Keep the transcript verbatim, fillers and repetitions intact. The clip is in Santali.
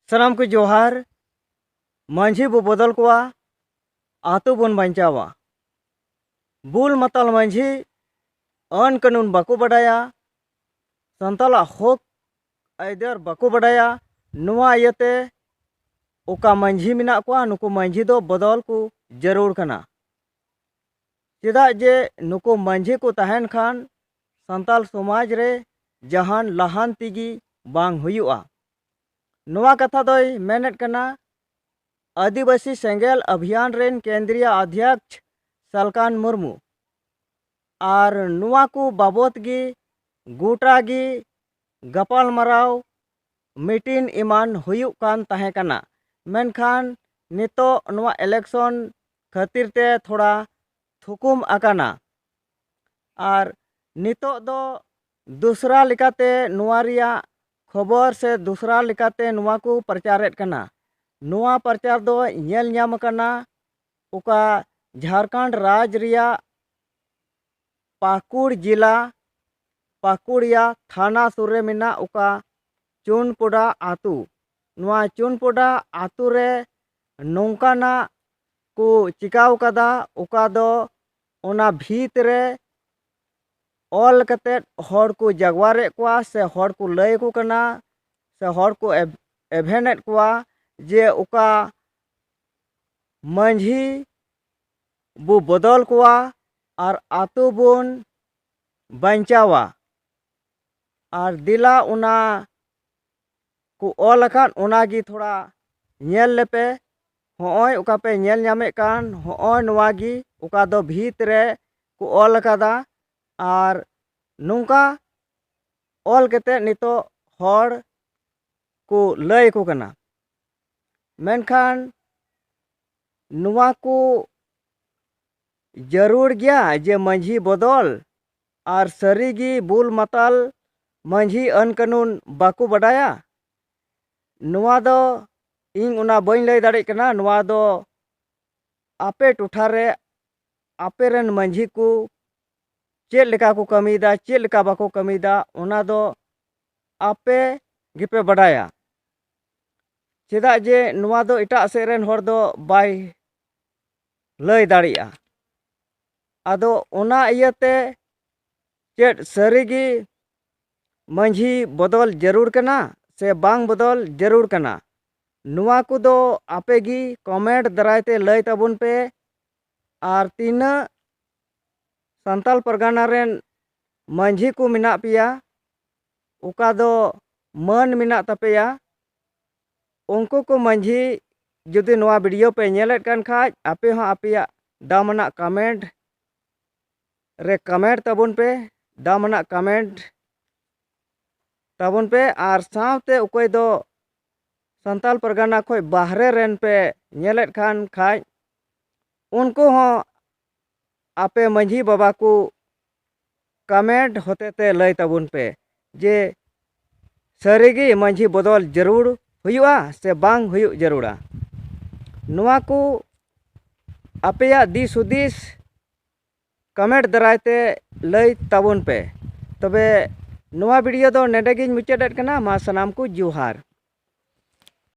ᱥᱟᱱᱟᱢ ᱠᱚ ᱡᱚᱦᱟᱨ᱾ ᱢᱟᱹᱡᱷᱤ ᱵᱚ ᱵᱚᱫᱚᱞ ᱠᱚᱣᱟ, ᱟᱛᱳ ᱵᱚᱱ ᱵᱟᱧᱪᱟᱣᱟ᱾ ᱵᱩᱞ ᱢᱟᱛᱟᱞ ᱢᱟᱹᱡᱷᱤ ᱟᱹᱱ ᱠᱟᱹᱱᱩᱱ ᱵᱟᱠᱚ ᱵᱟᱰᱟᱭᱟ, ᱥᱟᱱᱛᱟᱞᱟᱜ ᱦᱚᱠ ᱟᱹᱭᱫᱟᱹᱨ ᱵᱟᱠᱚ ᱵᱟᱰᱟᱭᱟ᱾ ᱱᱚᱣᱟ ᱤᱭᱟᱹᱛᱮ ᱚᱠᱟ ᱢᱟᱹᱡᱷᱤ ᱢᱮᱱᱟᱜ ᱠᱚᱣᱟ, ᱱᱩᱠᱩ ᱢᱟᱹᱡᱷᱤ ᱫᱚ ᱵᱚᱫᱚᱞ ᱠᱚ ᱡᱟᱹᱨᱩᱲ ᱠᱟᱱᱟ᱾ ᱪᱮᱫᱟᱜ ᱡᱮ ᱱᱩᱠᱩ ᱢᱟᱹᱡᱷᱤ ᱠᱚ ᱛᱟᱦᱮᱱ ᱠᱷᱟᱱ ᱥᱟᱱᱛᱟᱞ ᱥᱚᱢᱟᱡᱽ ᱨᱮ ᱡᱟᱦᱟᱱ ᱞᱟᱦᱟᱱᱛᱤ ᱜᱮ ᱵᱟᱝ ᱦᱩᱭᱩᱜᱼᱟ᱾ ᱱᱚᱣᱟ ᱠᱟᱛᱷᱟ ᱫᱚᱭ ᱢᱮᱱᱮᱫ ᱠᱟᱱᱟ ᱟᱹᱫᱤᱵᱟᱹᱥᱤ ᱥᱮᱸᱜᱮᱞ ᱚᱵᱷᱤᱭᱟᱱ ᱨᱮᱱ ᱠᱮᱱᱫᱨᱤᱭᱟ ᱚᱫᱷᱭᱚᱠᱥ ᱥᱟᱞᱠᱟᱱ ᱢᱩᱨᱢᱩ᱾ ᱟᱨ ᱱᱚᱣᱟ ᱠᱚ ᱵᱟᱵᱚᱛ ᱜᱮ ᱜᱚᱴᱟ ᱜᱮ ᱜᱟᱯᱟᱞᱢᱟᱨᱟᱣ, ᱢᱤᱴᱤᱝ ᱮᱢᱟᱱ ᱦᱩᱭᱩᱜ ᱠᱟᱱ ᱛᱟᱦᱮᱸ ᱠᱟᱱᱟ᱾ ᱢᱮᱱᱠᱷᱟᱱ ᱱᱤᱛᱚᱜ ᱱᱚᱣᱟ election ᱠᱷᱟᱹᱛᱤᱨ ᱛᱮ ᱛᱷᱚᱲᱟ ᱛᱷᱩᱠᱩᱢ ᱟᱠᱟᱱᱟ᱾ ᱟᱨ ᱱᱤᱛᱚᱜ ᱫᱚ ᱫᱚᱥᱨᱟ ᱞᱮᱠᱟᱛᱮ ᱱᱚᱣᱟ ᱨᱮᱭᱟᱜ ᱠᱷᱚᱵᱚᱨ ᱥᱮ ᱫᱚᱥᱨᱟ ᱞᱮᱠᱟᱛᱮ ᱱᱚᱣᱟ ᱠᱚ ᱯᱨᱚᱪᱟᱨᱮᱫ ᱠᱟᱱᱟ᱾ ᱱᱚᱣᱟ ᱯᱨᱚᱪᱟᱨ ᱫᱚ ᱧᱮᱞ ᱧᱟᱢ ᱟᱠᱟᱱᱟ ᱚᱠᱟ ᱡᱷᱟᱲᱠᱷᱚᱸᱰ ᱨᱟᱡᱽ ᱨᱮᱭᱟᱜ ᱯᱟᱹᱠᱩᱲ ᱡᱮᱞᱟ, ᱯᱟᱹᱠᱩᱲᱤᱭᱟ ᱛᱷᱟᱱᱟ ᱥᱩᱨ ᱨᱮ ᱢᱮᱱᱟᱜ ᱚᱠᱟ ᱪᱩᱱᱯᱚᱰᱟ ᱟᱹᱛᱩ, ᱱᱚᱣᱟ ᱪᱩᱱᱯᱚᱰᱟ ᱟᱹᱛᱩ ᱨᱮ ᱱᱚᱝᱠᱟᱱᱟᱜ ᱠᱚ ᱪᱤᱠᱟᱹᱣ ᱠᱟᱫᱟ, ᱚᱠᱟ ᱫᱚ ᱚᱱᱟ ᱵᱷᱤᱛ ᱨᱮ ᱚᱞ ᱠᱟᱛᱮᱫ ᱦᱚᱲ ᱠᱚ ᱡᱟᱜᱣᱟᱨᱮᱫ ᱠᱚᱣᱟ ᱥᱮ ᱦᱚᱲ ᱠᱚ ᱞᱟᱹᱭ ᱟᱠᱚ ᱠᱟᱱᱟ ᱥᱮ ᱦᱚᱲ ᱠᱚ ᱮᱵ-, ᱮᱵᱷᱮᱱᱮᱫ ᱠᱚᱣᱟ ᱡᱮ ᱚᱠᱟ ᱢᱟᱹᱡᱷᱤ ᱵᱚ ᱵᱚᱫᱚᱞ ᱠᱚᱣᱟ ᱟᱨ ᱟᱛᱳ ᱵᱚᱱ ᱵᱟᱧᱪᱟᱣᱟ᱾ ᱟᱨ ᱫᱮᱞᱟ ᱚᱱᱟ ᱠᱚ ᱚᱞ ᱟᱠᱟᱫ, ᱚᱱᱟ ᱜᱮ ᱛᱷᱚᱲᱟ ᱧᱮᱞ ᱞᱮᱯᱮ᱾ ᱦᱚᱸᱜᱼᱚᱭ ᱚᱠᱟ ᱯᱮ ᱧᱮᱞ ᱧᱟᱢᱮᱫ ᱠᱟᱱ, ᱦᱚᱸᱜᱼᱚᱭ ᱱᱚᱣᱟ ᱜᱮ ᱚᱠᱟ ᱫᱚ ᱵᱷᱤᱛ ᱨᱮ ᱠᱚ ᱚᱞ ᱟᱠᱟᱫᱟ᱾ ᱟᱨ ᱱᱚᱝᱠᱟ ᱚᱞ ᱠᱟᱛᱮᱫ ᱱᱤᱛᱚᱜ ᱦᱚᱲ ᱠᱚ ᱞᱟᱹᱭ ᱟᱠᱚ ᱠᱟᱱᱟ᱾ ᱢᱮᱱᱠᱷᱟᱱ ᱱᱚᱣᱟ ᱠᱚ ᱡᱟᱹᱨᱩᱲ ᱜᱮᱭᱟ ᱡᱮ ᱢᱟᱹᱡᱷᱤ ᱵᱚᱫᱚᱞ? ᱟᱨ ᱥᱟᱹᱨᱤ ᱜᱮ ᱵᱩᱞ ᱢᱟᱛᱟᱞ ᱢᱟᱹᱡᱷᱤ ᱟᱹᱱ ᱠᱟᱹᱱᱩᱱ ᱵᱟᱠᱚ ᱵᱟᱰᱟᱭᱟ? ᱱᱚᱣᱟ ᱫᱚ ᱤᱧ ᱚᱱᱟ ᱵᱟᱹᱧ ᱞᱟᱹᱭ ᱫᱟᱲᱮᱭᱟᱜ ᱠᱟᱱᱟ᱾ ᱱᱚᱣᱟ ᱫᱚ ᱟᱯᱮ ᱴᱚᱴᱷᱟ ᱨᱮ ᱟᱯᱮ ᱨᱮᱱ ᱢᱟᱹᱡᱷᱤ ᱠᱚ ᱪᱮᱫ ᱞᱮᱠᱟ ᱠᱚ ᱠᱟᱹᱢᱤᱭᱮᱫᱟ, ᱪᱮᱫ ᱞᱮᱠᱟ ᱵᱟᱠᱚ ᱠᱟᱹᱢᱤᱭᱮᱫᱟ, ᱚᱱᱟ ᱫᱚ ᱟᱯᱮ ᱜᱮᱯᱮ ᱵᱟᱰᱟᱭᱟ᱾ ᱪᱮᱫᱟᱜ ᱡᱮ ᱱᱚᱣᱟ ᱫᱚ ᱮᱴᱟᱜ ᱥᱮᱫ ᱨᱮᱱ ᱦᱚᱲ ᱫᱚ ᱵᱟᱭ ᱞᱟᱹᱭ ᱫᱟᱲᱮᱭᱟᱜᱼᱟ᱾ ᱟᱫᱚ ᱚᱱᱟ ᱤᱭᱟᱹᱛᱮ ᱪᱮᱫ ᱥᱟᱹᱨᱤᱜᱮ ᱢᱟᱹᱡᱷᱤ ᱵᱚᱫᱚᱞ ᱡᱟᱹᱨᱩᱲ ᱠᱟᱱᱟ ᱥᱮ ᱵᱟᱝ ᱵᱚᱫᱚᱞ ᱡᱟᱹᱨᱩᱲ ᱠᱟᱱᱟ? ᱱᱚᱣᱟ ᱠᱚᱫᱚ ᱟᱯᱮ ᱜᱮ comment ᱫᱟᱨᱟᱭ ᱛᱮ ᱞᱟᱹᱭ ᱛᱟᱵᱚᱱ ᱯᱮ᱾ ᱟᱨ ᱛᱤᱱᱟᱹᱜ ᱥᱟᱱᱛᱟᱞ ᱯᱟᱨᱜᱟᱱᱟ ᱨᱮᱱ ᱢᱟᱹᱡᱷᱤ ᱠᱚ ᱢᱮᱱᱟᱜ ᱯᱮᱭᱟ, ᱚᱠᱟ ᱫᱚ ᱢᱟᱹᱱ ᱢᱮᱱᱟᱜ ᱛᱟᱯᱮᱭᱟ, ᱩᱱᱠᱩ ᱠᱚ ᱢᱟᱹᱡᱷᱤ ᱡᱩᱫᱤ ᱱᱚᱣᱟ video ᱯᱮ ᱧᱮᱞᱮᱫ ᱠᱟᱱ ᱠᱷᱟᱡ, ᱟᱯᱮ ᱦᱚᱸ ᱟᱯᱮᱭᱟᱜ ᱫᱟᱢᱟᱱᱟᱜ comment ᱨᱮ comment ᱛᱟᱵᱚᱱ ᱯᱮ, ᱫᱟᱢᱟᱱᱟᱜ comment ᱛᱟᱵᱚᱱ ᱯᱮ᱾ ᱟᱨ ᱥᱟᱶᱛᱮ ᱚᱠᱚᱭ ᱫᱚ ᱥᱟᱱᱛᱟᱞ ᱯᱟᱨᱜᱟᱱᱟ ᱠᱷᱚᱡ ᱵᱟᱦᱨᱮ ᱨᱮᱱ ᱯᱮ ᱧᱮᱞᱮᱫ ᱠᱟᱱ ᱠᱷᱟᱡ, ᱩᱱᱠᱩ ᱦᱚᱸ ᱟᱯᱮ ᱢᱟᱹᱡᱷᱤ ᱵᱟᱵᱟ ᱠᱚ comment ᱦᱚᱛᱮᱛᱮ ᱞᱟᱹᱭ ᱛᱟᱵᱚᱱ ᱯᱮ ᱡᱮ ᱥᱟᱹᱨᱤᱜᱮ ᱢᱟᱹᱡᱷᱤ ᱵᱚᱫᱚᱞ ᱡᱟᱹᱨᱩᱲ ᱦᱩᱭᱩᱜᱼᱟ ᱥᱮ ᱵᱟᱝ ᱦᱩᱭᱩᱜ ᱡᱟᱹᱨᱩᱲᱟ᱾ ᱱᱚᱣᱟ ᱠᱚ ᱟᱯᱮᱭᱟᱜ ᱫᱤᱥ ᱦᱩᱫᱤᱥ comment ᱫᱟᱨᱟᱭ ᱛᱮ ᱞᱟᱹᱭ ᱛᱟᱵᱚᱱ ᱯᱮ᱾ ᱛᱚᱵᱮ ᱱᱚᱣᱟ video ᱫᱚ ᱱᱮᱰᱮ ᱜᱤᱧ ᱢᱩᱪᱟᱹᱫᱮᱫ ᱠᱟᱱᱟ᱾ ᱢᱟ ᱥᱟᱱᱟᱢ ᱠᱚ ᱡᱚᱦᱟᱨ᱾